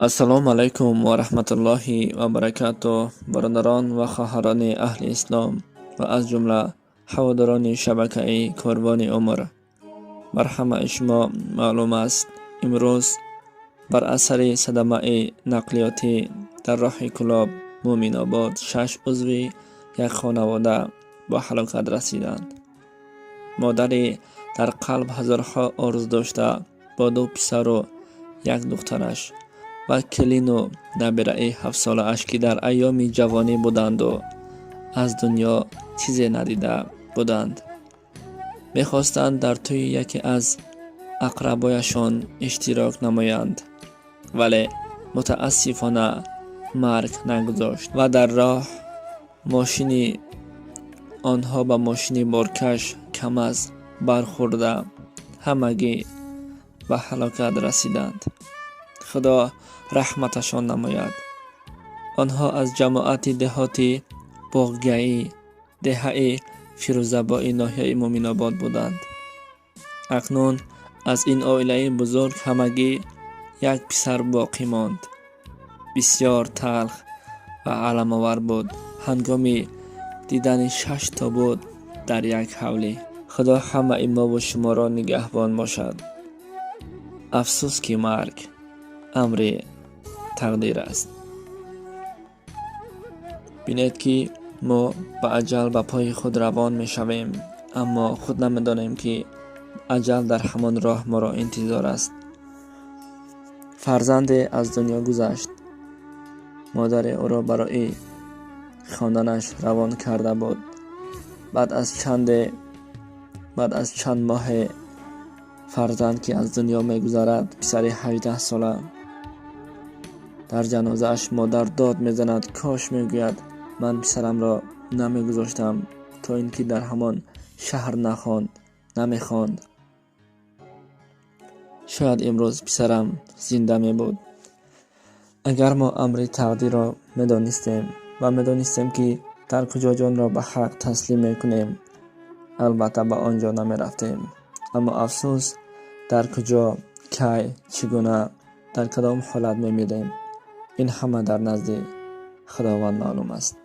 Ассалому алайкум ва раҳматуллоҳи ва баракатуҳ, бародарон ва хоҳарони аҳли ислом ва аз ҷумла ҳаводорони шабакаи Корвони умр. Бар ҳамаи шумо маълум аст, имрӯз бар асари садамаи нақлиётӣ дар роҳи Кӯлоб Мӯминобод шаш узви як хонавода ба ҳалокат расиданд. Модаре дар қалб ҳазорҳо орзу дошта бо ду писару як духтараш ва келину набираи ҳафтсолааш, ки дар айёми ҷавонӣ буданду аз дунё чизе надида буданд, мехостанд дар тӯи яке аз ақрабояшон иштирок намоянд, вале мутаассифона марг нагузошт ва дар роҳ мошини онҳо ба мошини боркаш КамАЗ бархӯрда, ҳамагӣ ба ҳалокат расиданд. Худо раҳматашон намояд. Онҳо аз ҷамоати деҳоти Боғгаӣ, деҳаи Фирӯзабои ноҳияи Мӯминобод буданд. Акнун аз ин оилаи бузург ҳамагӣ як писар боқӣ монд. Бисёр талх ва аламовар буд ҳангоми дидани шаш тобут дар як ҳавлӣ. Худо ҳамаи мову шуморо нигаҳбон бошад. Афсӯс, ки марг амри тақдир аст. Бинед, ки мо ба аҷал ба пои худ равон мешавем, аммо худ намедонем, ки аҷал дар ҳамон роҳ моро интизор аст. Фарзанде аз дунё гузашт. Модаре ӯро барои хонданаш равон карда буд. Баъд аз чанд моҳе фарзанд ки аз дунё мегузарад, писари 18-сола, дар ҷанозааш модар дод мезанад: «Кош, мегӯяд, ман писарамро намегузоштам, то ин ки дар ҳамон шаҳр нахонд, намехонд. Шояд имрӯз писарам зинда мебуд». Агар мо амри тақдирро медонистем ва медонистем, ки дар куҷо ҷонро ба ҳақ таслим мекунем, албатта ба он ҷо намерафтем. Аммо афсӯс, дар куҷо, кай, чӣ гуна, дар кадом ҳолат мемирем, ин ҳама дар назди Худованд маълум аст.